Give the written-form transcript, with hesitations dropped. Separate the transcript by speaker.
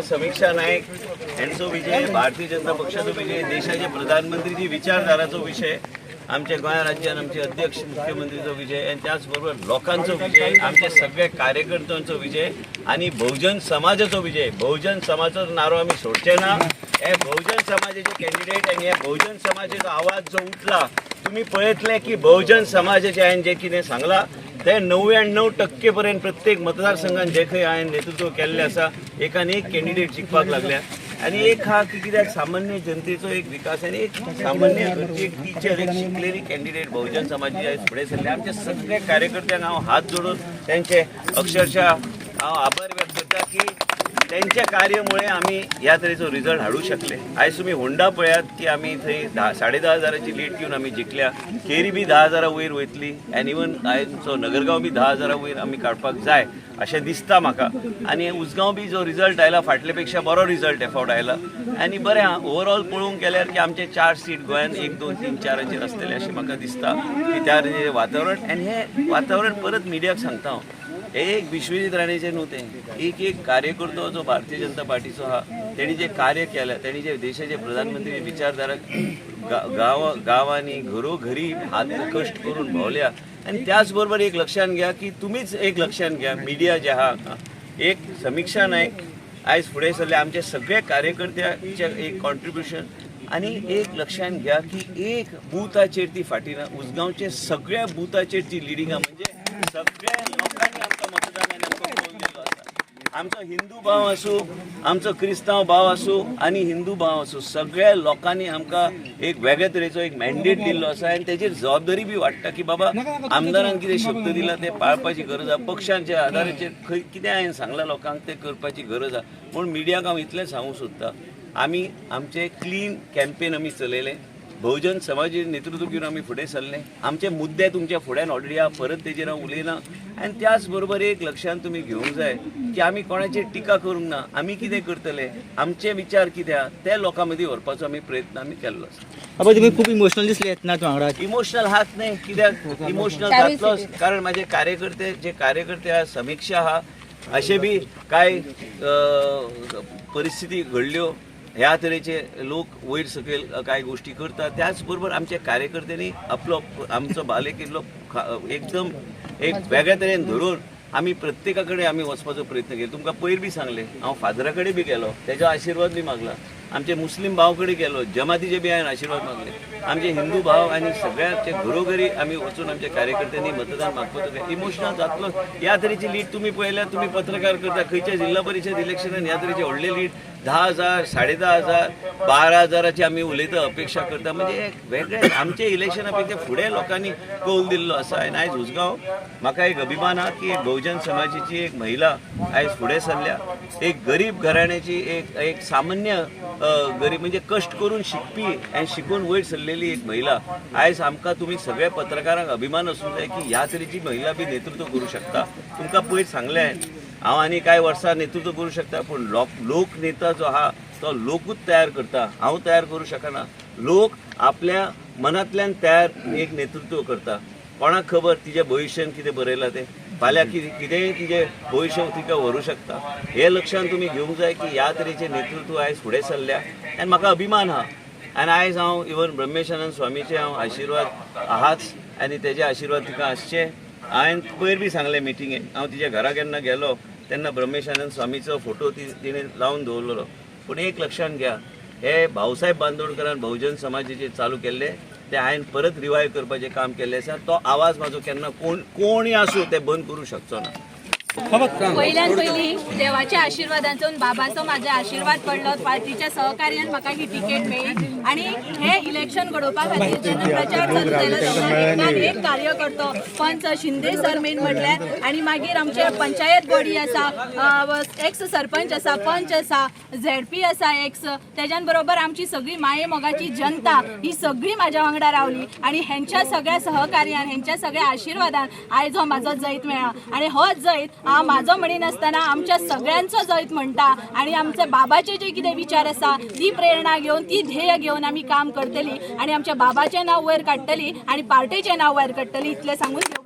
Speaker 1: समीक्षा नायक यांचो विजय, भारतीय जनता पक्षाचो विजय, देशाचे प्रधानमंत्रीची विचारधाराचो विषय, आमच्या गोंय राज्यान आमचे अध्यक्ष मुख्यमंत्रीचो विजय आनी त्याच बरोबर लोकांचो विजय, आमच्या सगळ्या कार्यकर्त्यांचो विजय आनी बहुजन समाजाचो विजय. बहुजन समाजाचो नारो आमी सोडचे ना. हे बहुजन समाजाचे कॅन्डिडेट आनी हे बहुजन समाजाचो आवाज जो उठला, तुम्ही पळयतले की बहुजन समाजाचे हांवें जें कितें सांगलां ते 99% पर्यंत प्रत्येक मतदारसंघात जे खंय हांवें नेतृत्व केल्लें आसा, एकान एक कॅन्डिडेट जिखपाक लागल्या. आनी एक आहा की कित्याक सामान्य जनतेचो एक विकास आनी एक सामान्य घरची एक टिचर, एक शिकलेली कॅन्डिडेट बहुजन समाजाची आयज फुडें सरले. आमच्या सगळ्या कार्यकर्त्यांक हांव हात जोडून त्यांचे अक्षरशः हांव आभार व्यक्त करता की त्यांच्या कार्यामुळे आमी ह्या तरेचो रिजल्ट हाडूं शकले. आयज तुमी होंडा पळयात की आमी थंय 10,500ची लीड घेवन आमी जिखल्या. केरी बी 10,000 वयर वयतली आनी इवन आयचो नगरगांव बी 10,000 वयर आमी काडपाक जाय अशें दिसता म्हाका. आनी उसगांव बी जो रिजल्ट आयला, फाटले पेक्षा बरो रिजल्ट हे फावट आयला. आनी बरें आहा ओवरऑल पळोवंक गेल्यार की आमचे चार सीट गोंयान एक, दोन, तीन, चाराचेर आसतले अशें म्हाका दिसता की त्या तरेचें वातावरण. आनी हें वातावरण परत मिडियाक सांगता हांव, हे एक विश्वजीत राणेचे न्हू, तें एक एक कार्यकर्तो जो भारतीय जनता पार्टीचो आहा, तेणी जे कार्य केलें, तेणी जे देशाचे प्रधानमंत्री विचारधारा गांव गांवांनी घरोघरी हात कश्ट करून भोंवल्या. आनी त्याच बरोबर एक लक्षात घ्या की तुमीच एक लक्षात घ्या, मिडिया जे आहा, एक समीक्षा नायक आयज फुडें सरले, आमचे सगळे कार्यकर्त्याचे एक कॉन्ट्रिब्युशन. आनी एक लक्षात घ्या की एक बुथाचेर ती फाटी ना. उसगांवचे सगळ्या बुथाचेर ती लिडींग आहा, म्हणजे सगळ्या लोकांनी आमकां मतदानांनी आमकां कौल दिल्लो आसा. आमचो हिंदू भाव आसूं, आमचो क्रिस्तांव भाव आसूं आनी हिंदू भाव आसूं, सगळ्या लोकांनी आमकां एक वेगळे तरेचो एक मॅन्डेट दिल्लो आसा. आनी तेजेर जबाबदारी बी वाडटा की बाबा आमदारान कितें शब्द दिला ते पाळपाची गरज आसा, पक्षांच्या आधाराचेर खंय कितें हांवें सांगलां लोकांक तें करपाची गरज आसा. पूण मिडियाक हांव इतलें सांगूंक सोदता, आमी आमचें क्लीन कॅम्पेन आमी चलयलें, बहुजन समाजाचें नेतृत्व घेवन आमी फुडें सरले. आमचे मुद्दे तुमच्या फुड्यान ऑलरेडी आहा, परत तेजेर हांव उलयना. आनी त्याच बरोबर एक लक्षांत तुमी घेवंक जाय की आमी कोणाचेर टिका करूंक ना. आमी कितें करतले, आमचे विचार कितें आहा ते लोकां मदीं व्हरपाचो आमी प्रयत्न आमी केल्लो आसा.
Speaker 2: बाबा, तुम्ही खूप इमोशनल दिसले येतना तूं वांगडा.
Speaker 1: इमोशनल हात न्हय, कित्याक इमोशनल जातलोच, कारण माझे कार्यकर्ते जे कार्यकर्ते आहा, समिक्षा आहा, अशे बी कांय परिस्थिती घडल्यो, ह्या तरेचे लोक वयर सकयल कांय गोश्टी करतात. त्याच बरोबर आमच्या कार्यकर्त्यांनी आपलो आमचो बालेकिल्लो एकदम एक वेगळ्या तरेन धरून आमी प्रत्येका कडेन आमी वचपाचो प्रयत्न केलो. तुमकां पयर बी सांगलें, हांव फादरा कडेन बी गेलो, तेजो आशिर्वाद बी मागला. आमचे मुस्लीम भाव कडेन गेलो, जमातीचे बी हांवें आशिर्वाद मागले. आमचे हिंदू भाव आनी सगळ्याचे घरोघरी आमी वचून आमच्या कार्यकर्त्यांनी मतदान मागपाचो. इमोशनल जातलो. ह्या तरेची लीड तुमी पळयल्यार, तुमी पत्रकार करता, खंयच्या जिल्हा परिशद इलेक्शनान ह्या तरेची व्हडले लीड 10,000, 10,500, 12,000ची आमी उलयता, अपेक्षा करता. म्हणजे एक वेगळे आमचे इलेक्शना पेक्षा फुडें लोकांनी कौल दिल्लो आसा. आनी आयज उसगांव म्हाका एक अभिमान आहा की एक बहुजन समाजाची एक महिला आयज फुडें सरल्या, एक गरीब घराण्याची, एक एक सामान्य गरीब म्हणजे कश्ट करून शिकपी आनी शिकून वयर सरलेली एक महिला. आयज आमकां तुमी सगळ्या पत्रकारांक अभिमान आसूंक जाय की ह्या तरेची महिला बी नेतृत्व करूं शकता. तुमकां पयर सांगलें, हांव आनी कांय वर्सां नेतृत्व करूं शकता, पूण लोक नेता जो आहा तो लोकूच तयार करता, हांव तयार करूं शकना. लोक आपल्या मनांतल्यान तयार एक नेतृत्व करता. कोणाक खबर तिच्या भविश्यान कितें बरयलां तें, फाल्यां कितेंय तिजें भविश्य तिका व्हरूं शकता. हें लक्षांत तुमी घेवंक जाय की ह्या तरेचें नेतृत्व आयज फुडें सरल्या आनी म्हाका अभिमान आहा. आनी आयज हांव इवन ब्रह्मेशानंद स्वामीचे हांव आशिर्वाद आहाच आनी तेजे आशिर्वाद तिका आसचे. हांवें पयर बी सांगलें मिटिंगेक, हांव तिच्या घरा केन्ना गेलो तेन्ना ब्रह्मेशानंद स्वामीचो फोटो ती तिणें लावन दवरलेलो. पूण एक लक्षांत घ्या, हे भाऊसाहेब बांदोडकरान बहुजन समाजाचे चालू केल्ले ते हांवें परत रिवायव करपाचें काम केल्लें आसा. तो आवाज म्हाजो केन्ना कोण कोणूय आसूं ते बंद करूं शकचो ना.
Speaker 3: पयल्यान पयली देवाच्या आशिर्वादांचो, बाबाचो म्हाज्या आशिर्वाद पडलो, पार्टीच्या सहकार्यान म्हाका ही तिकेट मेळ्ळी. आनी हे इलेक्शन घडोवपा खातीर जेन्ना प्रचार चालू जालो तेन्ना एकान एक कार्यकर्तो, पंच शिंदे सर मेन म्हटल्यार, आनी मागीर आमचे पंचायत बॉडी आसा, एक्स सरपंच आसा, पंच आसा, झेडपी आसा एक्स, तेज्यान बरोबर आमची सगळी माये मोगाची जनता ही सगळी म्हाज्या वांगडा रावली. आनी हेंच्या सगळ्या सहकार्यान, हेंच्या सगळ्या आशिर्वादान आयज हो म्हाजो जैत मेळ्ळा. आनी हो जैत हांव म्हाजो म्हणिनासतना आमच्या सगळ्यांचो जैत म्हणटा. आनी आमचे बाबाचे जे कितें विचार आसा ती प्रेरणा घेवन, ती ध्येय घेवन आमी काम करतली आनी आमच्या बाबाचें नांव वयर काडटली आनी पार्टेचें नांव वयर काडटली, इतलें सांगून देव